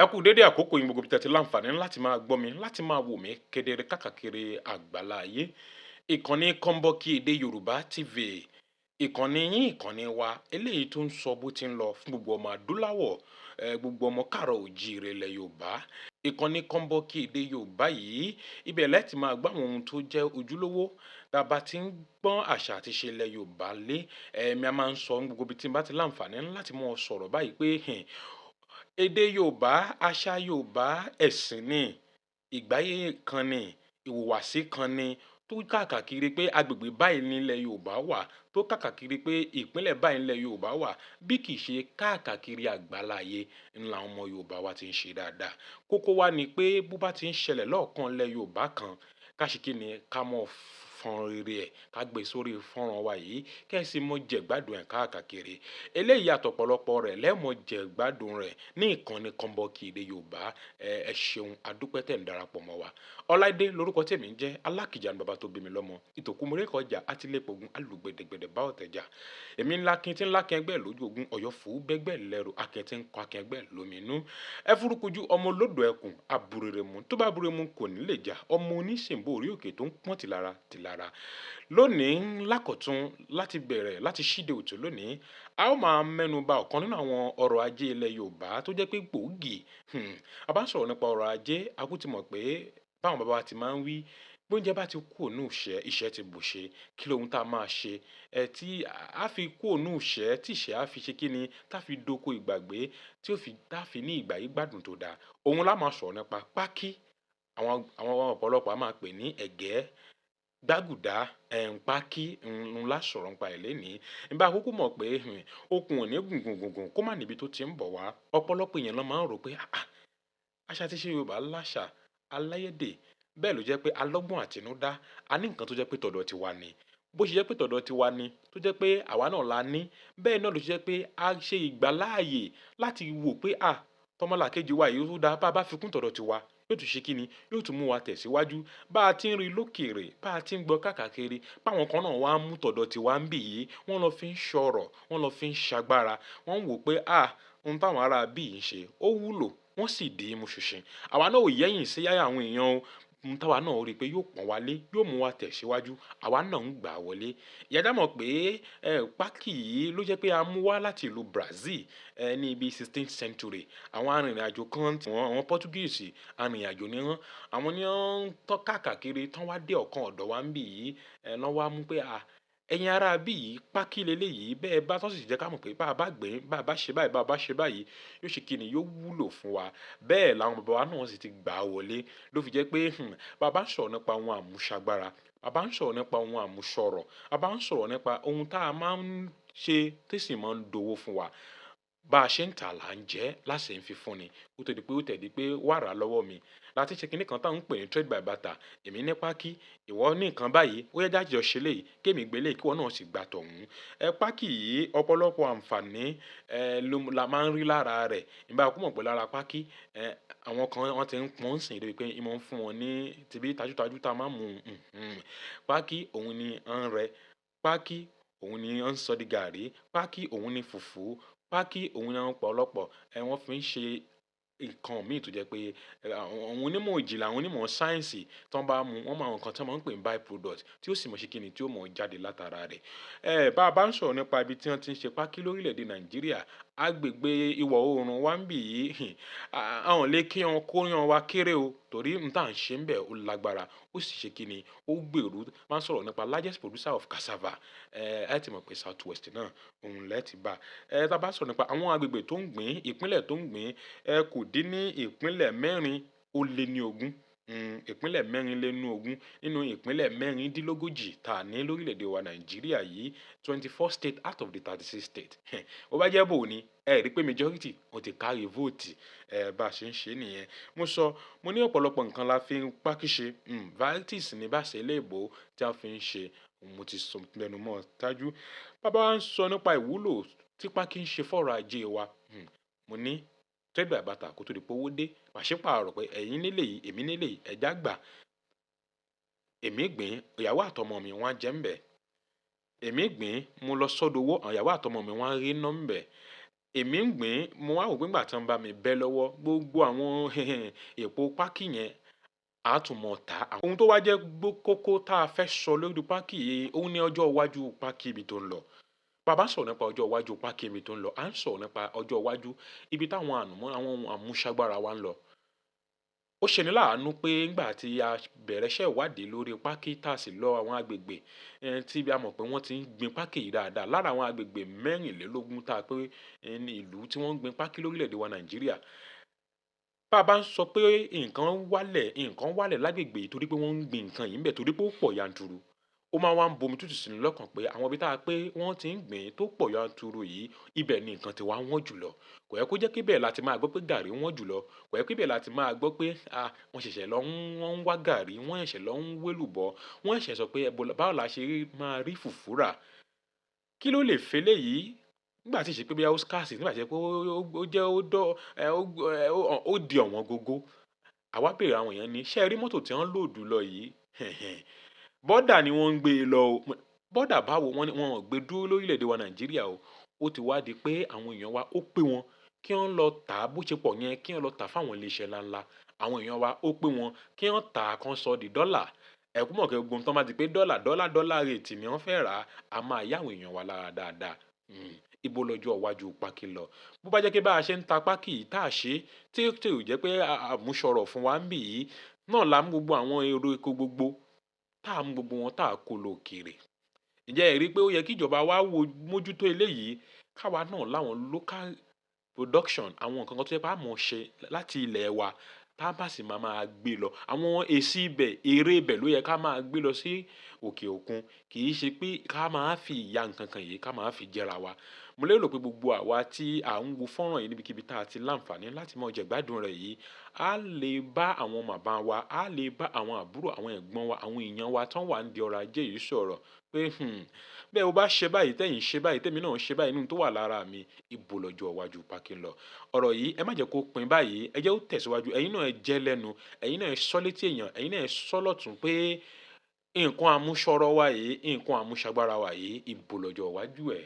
Ẹ kú dédé àkókò yín gbogbo ibi tẹ́ ti láǹfààní láti máa gbọ́ mi, láti máa wò mí kedere káàkiri àgbáláyé. Ìkànnì Kọ́ńbọ́ọ̀kì Èdè Yorùbá TV, ìkànnì yín, ìkànnì wa, eléyìí tó ń sọ bó ti ń lọ fún gbogbo ọmọ adúláwọ̀, gbogbo ọmọ káàrọ̀ òjíire ilẹ̀ Yorùbá. Ìkànnì Kọ́ńbọ́ọ̀kì Èdè Yorùbá yìí, ibẹ̀ lẹ ti máa gbọ́ àwọn ohun tó jẹ́ ojúlówó. Tá a bá ti ń gbọ́n àṣà àti ìṣe ilẹ̀ Yorùbá lé, èmi a máa ń sọ ní gbogbo ibi tí n bá ti láǹfààní láti mú ọ sọ̀rọ̀ báyìí pé, èdè Yorùbá, àṣà Yorùbá, ẹ̀sìn ni, ìgbáyé kan ni, ìhùwàsí kan ni tó káàkiri pé agbègbè báyìí ní ilẹ̀ Yorùbá wà, tó káàkiri pé ìpínlẹ̀ báyìí ní ilẹ̀ Yorùbá wà, bí kì í ṣe káàkiri àgbáláyé ńlá ọmọ Yorùbá wa ti ń ṣe dáadáa. Kókó wa ni pé bó bá ti ń ṣẹlẹ̀ lọ́ọ̀kan ilẹ̀ Yorùbá kan, ká ṣe kí ni, ká mọ̀ fọn rere ẹ̀, ká gbé sórí fọ́nrán wa yìí, kí ẹ sì mọ jẹ̀gbádùn ẹ̀ káàkiri. Eléyìí àtọ̀pọ̀lọpọ̀ rẹ̀ lẹ́mọ̀ jẹ̀gbádùn rẹ̀ ní ìkànnì Kọ́ńbọ́ọ̀kì Èdè Yorùbá. Ẹ ṣeun, adúpẹ́ tẹ̀ ń darapọ̀ mọ́ wa. Ọláìdé lórúkọ tèmi ń jẹ́, Alákìjà ni bàbá tó bí mi lọ́mọ. Ìtòkú mọ́rẹ́kọ̀ọ́jà àti lẹ́pọ̀gùn alùgbẹ̀dẹ̀gbẹ̀dẹ̀ bá ọ̀tẹ̀ jà. Èmi ńlá kin tí ńlá kin ẹgbẹ́ lójú ogun, Ọ̀yọ́ fò bẹ́gbẹ́ lẹ́rù, akin tí ń kọ akin ẹgbẹ́ lóminú. Ẹ furukuju ọmọ olódò ẹkùn, aburèrèmú tó bá burèmú kò ní lè jà. Ọmọ oníṣìnbó orí òkè tó ń pọ́n tìlara tìlara. Lónìí lákọ̀tún láti bẹ̀rẹ̀ láti ṣíde òtò lónìí, a ó máa mẹ́nu bà ọ̀kan nínú àwọn ọrọ̀ ajé ilẹ̀ Yorùbá tó jẹ́ pé gbòógì. A bá ń sọ̀rọ̀ nípa ọrọ̀ ajé, a kú ti mọ̀ pé báwọn bàbá wa ti máa ń wí, bí oúnjẹ bá ti kú ònú ìṣẹ́, ìṣẹ́ ti bù ṣe. Kí lóhun tá a máa ṣe? Tí a fi kú ònú ìṣẹ́, tí ìṣẹ́ a fi ṣe kí ni, tá fi dóko ìgbàgbé, tí ó fi, tá fi ní ìgbà yìí gbádùn tó dáa. Òun la máa sọ̀rọ̀ nípa pákí. Àwọn ọ̀pọ̀lọpọ̀ a máa pè ní ẹ̀gẹ́, gbágùdá, pákí, ńlá sọ̀rọ̀ nípa ẹ̀ lénìí. Ǹbá kúkú mọ̀ pé, okùn ò ní gùn gùn gùn gùn kó má níbi tó ti ń bọ̀ wá. Ọ̀pọ̀lọpọ̀ èèyàn ló máa ń rò pé, àà, àṣà tí ṣe Yorùbá láṣà, aláyédè. Bẹ́ẹ̀ ló jẹ́ pé alọ́gbọ́n àtinúdá. A ní nǹkan tó jẹ́ pé tọ̀dọ̀ tiwa ni. Bó ṣe jẹ́ pé tọ̀dọ̀ tiwa ni, tó jẹ́ pé àwa náà la ní. Bẹ́ẹ̀ náà ló ṣe jẹ́ pé a ṣe ìgbàláàyè láti wò pé, à, tọmọlàkejì wa yìí ó dáa, bá bá fi kún tọ̀dọ̀ tiwa, yóò tún ṣe kí ni, yóò tún mú wa tẹ̀síwájú. Bá a ti ń rí lókèèrè, bá a ti ń gbọ́ káàkiri, báwọn kan náà wá ń mú tọ̀dọ̀ tiwa ń bì yìí, wọ́n lọ fi ń sọ̀rọ̀, wọ́n lọ fi ń ṣagbára. Wọ́n ń wò pé, à, ohun táwọn ará bí yìí ń ṣe, ó wúlò, wọ́n sì dì í mú ṣinṣin. Àwa náà ò yẹ́yìn sí yáyà àwọn èèyàn o. Ohun táwa náà rí pé yóò pọ́n wa lé, yóò mú wa tẹ̀síwájú, àwa náà ń gbà wọlé. Ìyá dá mọ̀ pé, pákí yìí ló jẹ́ pé a mú wá láti ìlú Brazil, ní ibi 16th century. Àwọn arìnrìn-àjò kan tí wọ́n, àwọn Portuguese arìnrìn-àjò ni wọ́n. Àwọn ni wọ́n ń tọ́ káàkiri tán wá dé ọ̀kan ọ̀dọ̀ wa ń bì yìí, lọ́ wá mú pé, à, ẹ̀yin ará bí yìí, pákí lélẹ̀ yìí, bẹ́ẹ̀ bá tọ́ sì jẹ́ ká mọ̀ pé bá a bá gbìn, bá a bá ṣe báyìí, bá a bá ṣe báyìí, yóò ṣe kí ni, yóò wúlò fún wa. Bẹ́ẹ̀ làwọn bàbá wa náà sì ti gbà wọlé. Ló fi jẹ́ pé, bá a bá ń sọ̀rọ̀ nípa ohun àmúṣagbára, a bá ń sọ̀rọ̀ nípa ohun àmúṣọrọ̀, a bá ń sọ̀rọ̀ nípa ohun tá a máa ń ṣe tí sì máa ń dowó fún wa. Bá a ṣe ń tà là ń jẹ́, láṣẹ ń fi fún ni. Ó tó di pé ó tẹ̀ di pé wàrà lọ́wọ́ mi. Láti ṣe kíní kan tá ń pè ní trade by barter. Èmi ní pákí, ìwọ ní nǹkan báyìí, ó yẹ jáde jọ ṣe léyìí, kí èmi gbé léyìí kí ìwọ náà sì gba tọ̀hún. Pákí yìí ọ̀pọ̀lọpọ̀ àǹfààní, ló la máa ń rí lára rẹ̀. Ǹbá kú mọ̀ pé lára pákí, àwọn kan wọ́n ti ń pọ́n sìn débi pé ìmọ̀ ń fún wọn ní tìbí tajútajú tá a máa ń mú. Pákí òun ni à ń rẹ, pákí òun ni à ń sọ di gàárì, pákí òun ni fùfú, pákí òun ni ọ̀pọ̀lọpọ̀, wọ́n fi ń ṣe nǹkan mìí tó jẹ́ pé, àwọn onímọ̀ ìjìnlẹ̀, àwọn onímọ̀ sáyẹ́ǹsì tí wọ́n bá mú, wọ́n mọ àwọn nǹkan tí wọ́n máa ń pè ní by-product tí ó sì mọ̀ ṣe kí ni, tí ó mọ̀ jáde látara rẹ̀. Bá a bá ń sọ̀rọ̀ nípa ibi tí wọ́n ti ń ṣe pákí lórílẹ̀-èdè Nàìjíríà, agbègbè ìwọ̀ oòrùn wa ń bì yìí, àwọn lè kí wọn kó yan wa kéré o, torí ohun tí à ń ṣe ń bẹ̀ ó lágbára, ó sì ṣe kí ni, ó gbèrú. Máa ń sọ̀rọ̀ nípa largest producer of cassava. Ẹ ti mọ̀ pé South West náà, òun lẹ́ ti bá. Tá a bá sọ̀rọ̀ nípa àwọn agbègbè tó ń gbìn, ìpínlẹ̀ tó ń gbìn, kò dín ní ìpínlẹ̀ mẹ́rin ó lé ní ogún. Ìpínlẹ̀ mẹ́rin lé ní ogún nínú ìpínlẹ̀ mẹ́rìndínlógójì tá a ní lórílẹ̀-èdè wa Nàìjíríà yìí, 24 states out of the 36 states. Ó bá jẹ́ bò ní, ẹ rí pé majority wọ́n ti carry vote, bá a ṣe ń ṣe nìyẹn. Mo sọ, mo ní ọ̀pọ̀lọpọ̀ nǹkan la fi ń pákí ṣe. Varieties ní bá ṣe léèbó tí a fi ń ṣe. Mo ti sọ lẹ́nu mọ́ tájú. Bá bá ń sọ nípa ìwúlò tí pákí ń ṣe fọ́rọ̀ ajé wa, mo ní trade by barter kó tó di pé owó dé. Pàṣípààrọ̀ pé ẹ̀yin nílé yìí, èmi nílé yìí, ẹja gbà. Èmi gbìn, ìyàwó àtọmọ mi wọ́n á jẹ ń bẹ̀. Èmi gbìn, mo lọ sọ́dọ̀ owó, àwọn ìyàwó àtọmọ mi wọ́n á rí iná ń bẹ̀. Èmi ń gbìn, mo wá wò pé nígbà tí wọ́n bá mi bẹ́ lọ́wọ́, gbogbo àwọn èpo pákí yẹn a tún mọ̀ tà. Ohun tó wá jẹ́ kókó tá a fẹ́ sọ lórí pákí yìí, òun ní ọjọ́ iwájú pákí ibi tó ń lọ. Bá a bá sọ̀rọ̀ nípa ọjọ́ iwájú pákí ibi tó ń lọ, à ń sọ̀rọ̀ nípa ọjọ́ iwájú ibi táwọn ànùmọ́, àwọn ohun àmúṣagbára wa ń lọ. Ó ṣe ní láàánú pé nígbà tí a bẹ̀rẹ̀ iṣẹ́ ìwádìí lórí pákí tá a sì lọ àwọn agbègbè tí a mọ̀ pé wọ́n ti ń gbin pákí yìí dáadáa. Lára àwọn agbègbè 24 tá a pé ní ìlú tí wọ́n ń gbin pákí lórílẹ̀ èdè wa Nàìjíríà. Bá a bá ń sọ pé nǹkan wálẹ̀ lágbègbè yìí torí pé wọ́n ń gbin nǹkan yìí ńbẹ̀ torí pé ó pọ̀ yanturu. Ó máa wá ń bomi tútù sí ni lọ́kàn pé àwọn ibi tá a pé wọ́n ti ń gbin tó pọ̀ yanturu yìí, ibẹ̀ ni nǹkan ti wá wọ́n jùlọ. Kò yẹ kó jẹ́ pé bẹ́ẹ̀ la ti máa gbọ́ pé gàárì wọ́n jùlọ. Kò yẹ kó bẹ́ẹ̀ la ti máa gbọ́ pé wọ́n ṣẹ̀ṣẹ̀ lọ ń, wọ́n ń wá gàárì, wọ́n ṣẹ̀ṣẹ̀ lọ ń wélùbọ́, wọ́n ṣẹ̀ṣẹ̀ sọ pé báwo la ṣe máa rí fùfú rà. Kí ló lè fẹ́lẹ̀ yìí? Nígbà tí ìṣe pé bí i scarce, nígbà tí ṣe pé ó jẹ́ ó dọ́, ó di ọ̀wọ́n gógó. Àwa béèrè àwọn èèyàn ní, ṣé ẹ rí mọ́tò tí wọ́n lòdù lọ yìí? Bọ́dà ni wọ́n ń gbé e lọ o. Bọ́dà báwo? Wọ́n ní wọ́n ò gbé dúró lórílẹ̀ èdè wa Nàìjíríà o. Ó ti wá di pé àwọn èèyàn wa ó pé wọn kí wọ́n lọ tà bó ṣe pọ̀ yẹn, kí wọ́n lọ tà fún àwọn ilé iṣẹ́ ńláńlá. Àwọn èèyàn wa ó pé wọn kí wọ́n tà kan sọ di dọ́là. Ẹ kú mọ̀ pé gbogbo ohun tí wọ́n bá ti pé dọ́là, dọ́là, dọ́là rate ni wọ́n fẹ́ rà, a máa yá àwọn èèyàn wa lára dáadáa. Ibo lọ́jọ́ iwájú pákí lọ? Bó bá jẹ́ pé bá a ṣe ń ta pákí yìí tá a ṣe, tí ó jẹ́ pé àmúṣọrọ̀ fún wa ń bì yìí, náà la mú gbogbo àwọn èrò eko gbogbo, tá a mú gbogbo wọn tá a kó lọ òkèèrè. Ǹjẹ́ ẹ rí i pé ó yẹ kí ìjọba wa wo mójútó eléyìí? Káwa náà láwọn local production, àwọn nǹkan kan tó jẹ́ pé a mọ̀ ṣe láti ilẹ̀ wa, tá a bá sì máa máa gbé lọ. Àwọn èsì ibẹ̀, èrè ibẹ̀ ló yẹ ká máa gbé lọ sí òkè òkun. Kì í ṣe pé ká máa fi ìyà nǹkan kan yìí ká máa fi jẹra wa. Mo lérò pé gbogbo àwa tí à ń wo fọ́nrán yìí níbikíbi tá a ti láǹfààní láti máa jẹ ìgbádùn rẹ̀ yìí, a lè bá àwọn màmá wa, a lè bá àwọn àbúrò, àwọn ẹ̀gbọ́n wa, àwọn èèyàn wa tó wà ní ọrọ̀ ajé yìí sọ̀rọ̀ pé, bẹ́ẹ̀ o bá ṣe báyìí, tẹ̀yin ṣe báyìí, tèmi náà ṣe báyìí nínú tó wà lára mi, ibo lọ́jọ́ iwájú pákí ń lọ. Ọ̀rọ̀ yìí ẹ má jẹ́ kó pin báyìí, ẹ jẹ́ ó tẹ̀síwájú, ẹ̀yin náà ẹ jẹ́ lẹ́nu, ẹ̀yin náà ẹ sọ létí èèyàn, ẹ̀yin náà ẹ sọ lọ́tùn pé nǹkan àmúṣọrọ̀ wa yìí, nǹkan àmúṣagbára wa yìí, ibo lọ́jọ́ iwájú ẹ̀.